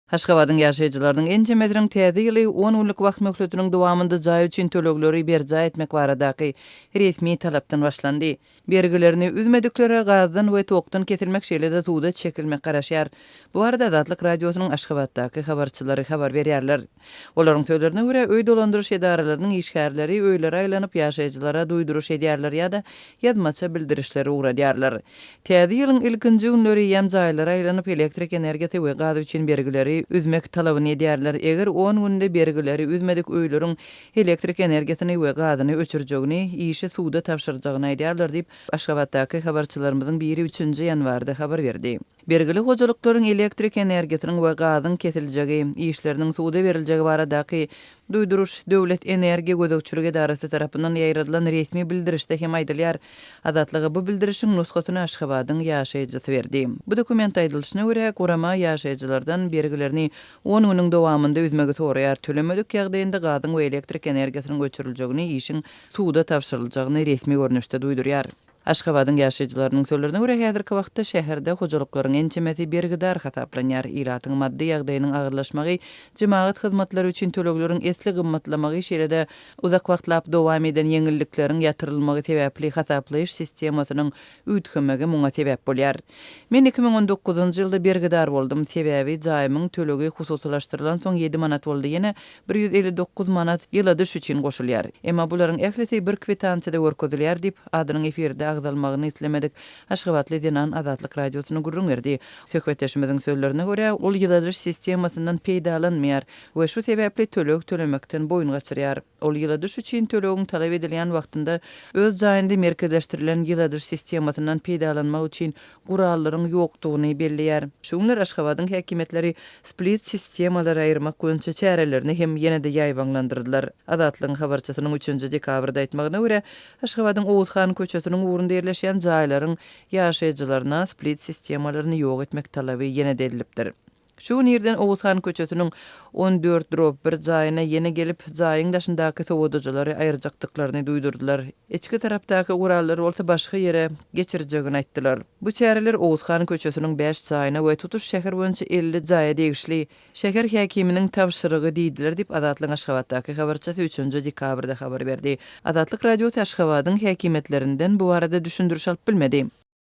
Aşgabadyň ýaşaýjylarynyň ençemesiniň Täze ýyly on günlük wagt möhletiniň dowamynda jaý üçin tölegleri berjaý etmek baradaky resmi talapdan başlandy. Bergilerini üzmediklere gazdan we tokdan kesilmek şeýle-de suda çekilmek garaşýar. Bu barada Azatlyk Radiosynyň Aşgabatdaky habarçylary habar berýärler. Olaryň sözlerine görä, öý dolandyryş edaralarynyň işgärleri öýlere aýlanyp, ýaşaýjylara duýduryş edýärler ýa-da ýazmaça bildirişleri ugradýarlar. Täze ýylyň ilkinji günleri eýýäm jaýlara aýlanyp, elektrik energiýasy we gaz üçin bergileri üzmek talabyny edýärler. Eger on günde bergileri üzmedik öýleriň elektrik energiýasyny we gazyny öçürjegini, işi suda tabşyrjagyny aýdýarlar diýip, Aşgabatdaky habarçylarymyzyň biri üçünji ýanwarda habar berdi. Bergili hojalyklaryň elektrik energiýasynyň we gazyň kesiljegi, işleriniň suda beriljegi baradaky duýduryş Döwlet energiýa gözegçilik edarasy tarapyndan ýaýradylan resmi bildirişde hem aýdylýar. Azatlyga bu bildirişiň nusgasyny Aşgabadyň ýaşaýjysy berdi. Bu dokumentde aýdylyşyna görä, gurama ýaşaýjylardan bergilerini on günüň dowamynda üzmegi soraýar, tölemedik ýagdaýynda gazyň we elektrik energiýasynyň öçüriljegini, işiň suda tabşyryljagyny resmi görnüşde duýdurýar. Aşgabadyň ýaşaýjylarynyň sözlerine görä, häzirki wagtda şäherde hojalyklaryň ençemesi bergidar hasaplanýar. Ilatyň maddy ýagdaýynyň agyrlaşmagy, jemagat hyzmatlary üçin tölegleriň esli gymmatlamagy, şeýle-de uzak wagtlap dowam eden ýeňillikleriň ýatyrylmagy sebäpli hasaplaýyş sistemasynyň üýtgemegi muňa sebäp bolýar. Men 2019-njy ýylda bergidar boldum, sebäbi jaýymyň tölegi hususylaşdyrylansoň ýedi manat boldy, ýene 159 manat ýyladyş üçin goşulýar. Emma bularyň ählisi bir kwitansiýada görkezilýär diýip, adynyň efirde agzalmagyny islemedik aşgabatly zenan Azatlyk Radiosyna gürrüň berdi. Söhbetdeşimiziň sözlerine görä, ol ýyladyş sistemasyndan peýdalanmaýar we şu sebäpli töleg tölemekden boýun gaçyrýar. Ol ýyladyş üçin tölegiň talap edilýän wagtynda öz jaýynda merkezleşdirilen ýyladyş sistemasyndan peýdalanmak üçin gurallaryň ýokdugyny belleýär. Şu günler Aşgabadyň häkimiýetleri split sistemalary aýyrmak boýunça çärelerini hem ýene-de ýaýbaňlandyrdylar. Azatlygyň habarçysynyň üçünji dekabrda aýtmagyna görä, Aşgabadyň Oguzhan köçesiniň ugrunda ýerleşýän jaýlaryň ýaşaýjylaryna split sistemalaryny ýok etmek talaby ýene-de edilipdir. Şu gün irden Oguzhan köçesiniň 14 drob bir jaýyna ýene gelip, jaýyň daşyndaky sowadyjylary aýyrjakdyklaryny duýdurdylar. Içki tarapdaky gurallary bolsa başga ýere geçirjegini aýtdylar. Bu çäreler Oguzhan köçesiniň bäş jaýyna we tutuş şäher boýunça 50 jaýa degişli. Şäher häkiminiň tabşyrygy diýdiler diýip, Azatlygyň Aşgabatdaky habarçysy üçünji dekabrda habar berdi. Azatlyk Radiosy Aşgabadyň häkimiýetlerinden bu barada düşündiriş alyp bilmedi.